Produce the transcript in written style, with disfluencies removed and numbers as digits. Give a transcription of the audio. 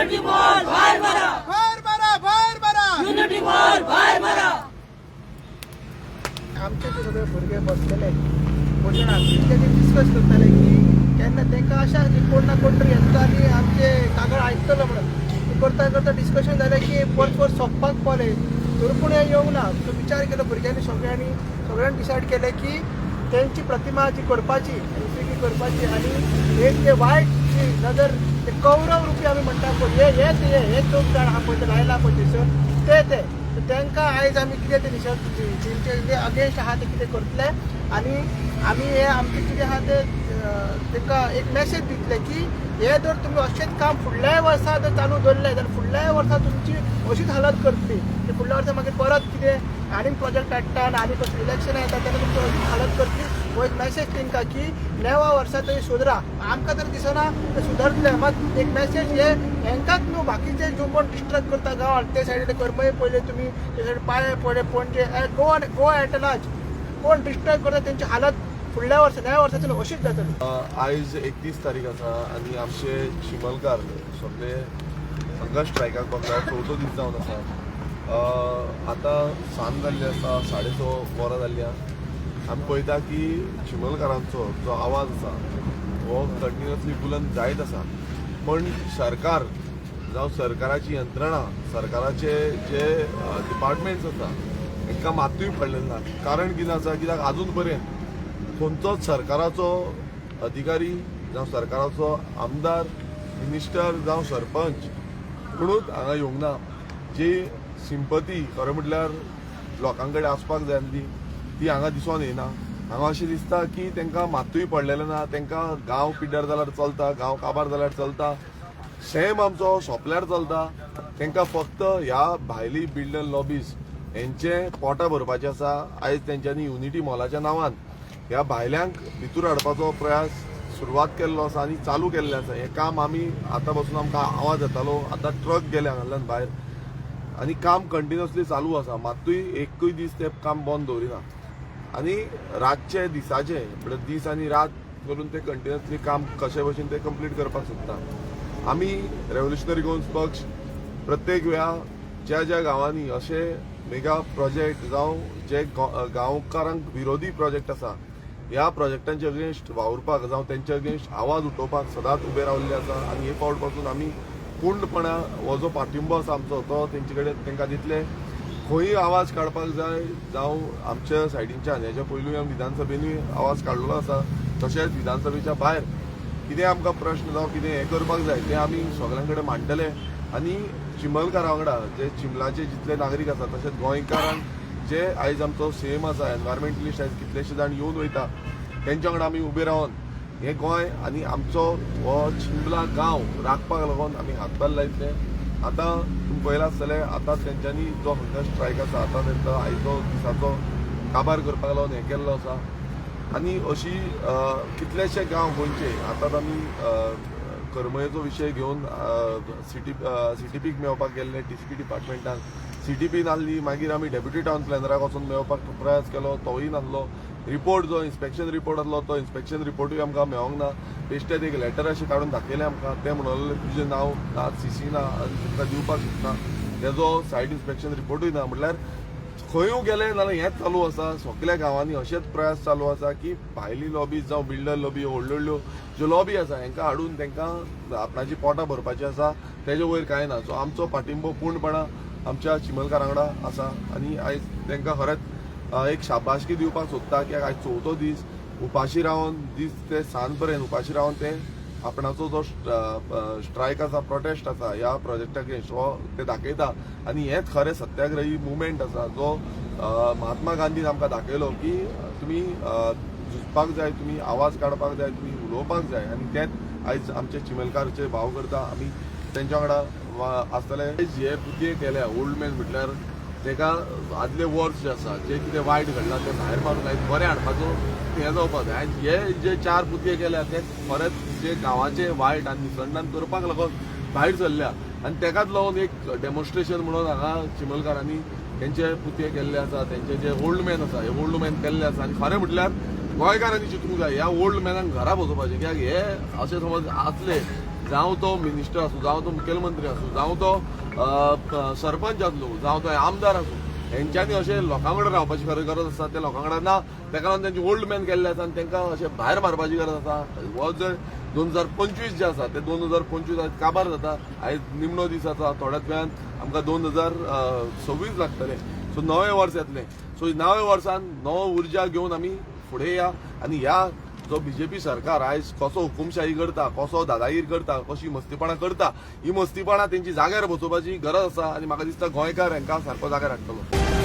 Unity mall भायर मारा. भायर मारा, भायर मारा. युनिटी मॉल भायर मारा. आमचे जे सगळे भुरगे बसलेले भोजनाक, तितके ते डिस्कस करताले की केन्ना तांकां अशें आसा की कोण ना कोण तरी येतलो आनी आमचे कागळ आयकतलो म्हणून. ते करता करता डिस्कशन जालें की परत परत सोंपपाक पावलें तरी पूण हें येवंक ना. सो विचार केलो भुरग्यांनी सगळ्यांनी, सगळ्यांनी डिसायड केलें की तेंची प्रतिमा जी करपाची, एफिगी करपाची आनी एक ते वायट जी नजर, ते कौरव रुपी आमी म्हणटा पळय, हे हेच हे हे चौग जाण आहा पळय, ते लायला पळय थंयसर ते ते तर तांकां आयज आमी कितें ते निशेध तेंचे जे अगेन्स्ट आहा ते कितें करतले आनी आमी हे आमचें कितें आहा ते तांकां एक मॅसेज दितले की हे जर तुमी अशेंच काम फुडल्याय वर्सा जर चालू दवरलें जाल्यार फुडल्याय वर्सा तुमची अशीच हालत करतली. ते फुडल्या वर्सा मागीर परत कितें आनीक प्रोजेक्ट हाडटा आनी आनी कसले इलेक्शनां येता तेन्ना तुमची अशीच हालत करतली. हो एक मॅसेज तांकां की नेवा वर्सा तरी सुदरा. आमकां तर दिसना ते सुदरतले. मात एक मॅसेज हे हेंकाच न्हू, बाकीचे जो कोण डिस्ट्रक्ट करता गांवांत, ते सायडीन करमय पयले तुमी, ते सायडीन पांये पडे पणजे, गोवा, गोवा एट लार्ज कोण डिस्टर्ब करता तेंची हालत फुडल्या वर्सा, नव्या वर्साच्यान अशीच जातली. आयज 31 तारीख आसा आनी आमचे चिमलकार सगळे हंगर स्ट्रायकाक बसला, चवथो दीस जावन आसा. आतां सांज जाल्ली आसा, 6:30 वरां जाल्ली आहा. आमी पळयता की चिमलकारांचो जो आवाज आसा हो कंटिन्युअसली बुलंद जायत आसा, पण सरकार जावं सरकाराची यंत्रणा, सरकाराचे जे डिपार्टमेंट्स आसा, हांकां मात्तूय पडलेलें ना. कारण कितें आसा, कित्याक आजून पर्यंत खंयचोच सरकाराचो अधिकारी जावं सरकाराचो आमदार, मिनिस्टर जावं सरपंच कोणूच हांगा येवंक ना. जी सिंपती खरें म्हटल्यार लोकां कडेन आसपाक जाय आसली ती हांगा दिसोन येना. हांगा अशें दिसता की तांकां मात्तूय पडलेलें ना. तांकां गांव पिड्ड्यार जाल्यार चलता, गांव काबार जाल्यार चलता, सैम आमचो सोंपल्यार चलता. तांकां फक्त ह्या भायली बिल्डर लॉबीज हेंचे पोटां भरपाचें आसा. आयज तेंच्यांनी युनिटी मॉलाच्या नांवान ह्या भायल्यांक भितूर हाडपाचो प्रयास सुरवात केल्लो आसा आनी चालू केल्लें आसा. हें काम आमी आतां पासून आमकां आवाज येतालो. आतां ट्रक गेले हांगांतल्यान भायर आनी काम कंटिन्युअसली चालू आसा. मात्तूय एकूय दीस ते काम बंद दवरिना आनी रातचे दिसाचे, म्हळ्यार दीस आनी रात करून ते कंटिन्युअसली काम कशे भशेन ते कंप्लीट करपाक सोदता. आमी रेव्होल्युशनरी गोवन्स पक्ष प्रत्येक वेळा ज्या ज्या गांवांनी अशे मेगा प्रोजेक्ट जावं जे गांवकारांक विरोधी प्रोजेक्ट आसा, ह्या प्रोजेक्टांचे अगेन्स्ट वावुरपाक जावं तेंचे अगेन्स्ट आवाज उठोवपाक सदांच उबे रावल्ले आसा. आनी हे फावट पासून आमी पूर्णपणान हो जो पाठिंबो आसा आमचो तो तेंचे कडेन तांकां दितले. खंयूय आवाज काडपाक जाय जावं आमच्या सायडीनच्यान, हेच्या पयलूय आमी विधानसभेनूय आवाज काडलेलो आसा. तशेंच विधानसभेच्या भायर कितें आमकां प्रश्न जावं कितें हें करपाक जाय तें आमी सगळ्यां कडेन मांडटले आनी चिंबलकारा वांगडा जे चिंबलाचे जितले नागरीक आसा, तशेंच गोंयकारांक जे आयज आमचो सेम आसा, एनवायरमेंटलिस्ट आयज कितलेशे जाण येवन वयता, तेंच्या वांगडा आमी उबे रावन हें गोंय आनी आमचो हो चिंबला गांव राखपाक लागून आमी हातभार लायतले. आतां तुमी पळयलां आसतलें, आतां तेंच्यांनी जो हंगर स्ट्रायक आसा, आतां तेंचो आयचो दिसाचो काबार करपाक लागून हें केल्लो आसा. आनी अशी कितलेशे गांव गोंयचे, आतांच आमी करमयेचो विशय घेवन सीटीपीक मेळपाक गेल्ले, टीसीपी डिपार्टमेंटान सीटीपी नासली. मागीर आमी डेप्युटी टावन प्लॅनराक वचून मेळपाक प्रयास केलो, तोवूय नासलो. रिपोर्ट जो इन्स्पेक्शन रिपोर्ट आसलो तो इन्स्पेक्शन रिपोर्टूय आमकां मेळोंक ना. बेश्टेच एक लेटर अशें काडून दाखयलें आमकां. ते म्हणून तुजें नांव ना, सीसी ना आनी तुमकां दिवपाक शकना. तेजो सायट इन्स्पेक्शन रिपोर्टूय ना. म्हटल्यार खंयूय गेले जाल्यार हेंच चालू आसा. सगल्या गांवांनी अशेच प्रयास चालू आसा की भायली लॉबी जावं बिल्डर लॉबी, व्हडल्यो व्हडल्यो ज्यो लॉबी आसा हेंकां हाडून तांकां आपणाची पोटां भरपाची आसा, तेजे वयर कांय ना. सो आमचो पाठिंबो पूर्णपणान आमच्या चिमलकारां वांगडा आसा आनी आयज तांकां खरेंच एक शाबासकी दिवपाक सोदता की आयज चवथो दीस उपाशी रावन, दीस ते सांज पर्यंत उपाशी रावन ते आपणाचो जो स्ट्रायक आसा, प्रोटेस्ट आसा ह्या प्रोजेक्टा अगेन्स्ट, हो ते दाखयता. आनी हेंच खरें सत्याग्रही मुवमेंट आसा जो महात्मा गांधीन आमकां दाखयलो की तुमी झुजपाक जाय, तुमी आवाज काडपाक जाय, तुमी उलोवपाक जाय. आनी तेंच आयज आमचे चिमलकारचे भाव करता. आमी तेंच्या वांगडा आसतले. हे पुतये केल्या ओल्ड मॅन म्हटल्यार तेका आदले वर्स जे आसा, जे कितें वायट घडलां तें भायर मारून आयज बरें हाडपाचो हें जावपाक जाय. आयज हे जे चार पुतये केल्या ते खरेंच जे गांवाचे वायट आनी निसंदान करपाक लागून भायर सरल्या आनी तेकाच लागून एक डेमॉन्स्ट्रेशन म्हणून हांगा चिमलकारांनी तेंचे पुतये केल्ले आसा, तेंचे जे ओल्ड मॅन आसा हे ओल्ड मॅन केल्ले आसा. आनी खरें म्हटल्यार गोंयकारांनी चिंतूंक जाय ह्या ओल्ड मॅनाक घरा बसोवपाचें, कित्याक हे अशें समज आसले जाल्यार जावं तो मिनिस्टर आसूं, जावं तो मुखेलमंत्री आसूं, जावं तो सरपंच आसलो, जावं तो आमदार आसूं, हेंच्यांनी अशें लोकां कडेन रावपाची खरें गरज आसा. ते लोकां कडेन ना, तेका लागून तेंचे ओल्ड मॅन केल्ले आसा आनी तांकां अशें भायर मारपाची गरज आसा. हो जर 2025 जे आसा ते 2025 आयज काबार जाता. आयज निमणो दीस आसा. थोड्याच वेळान आमकां 2026 लागतले. सो नवें वर्स येतलें. सो नव्या वर्सान नवो उर्जा घेवन आमी फुडें या आनी ह्या जो बीजेपी सरकार आयज कसो हुकुमशाही करता, कसो दादागीर करता, कशी मस्तीपणां करता, ही मस्तीपणां तेंची जाग्यार बसोवपाची गरज आसा आनी म्हाका दिसता गोंयकार हांकां सारको जाग्यार हाडटलो.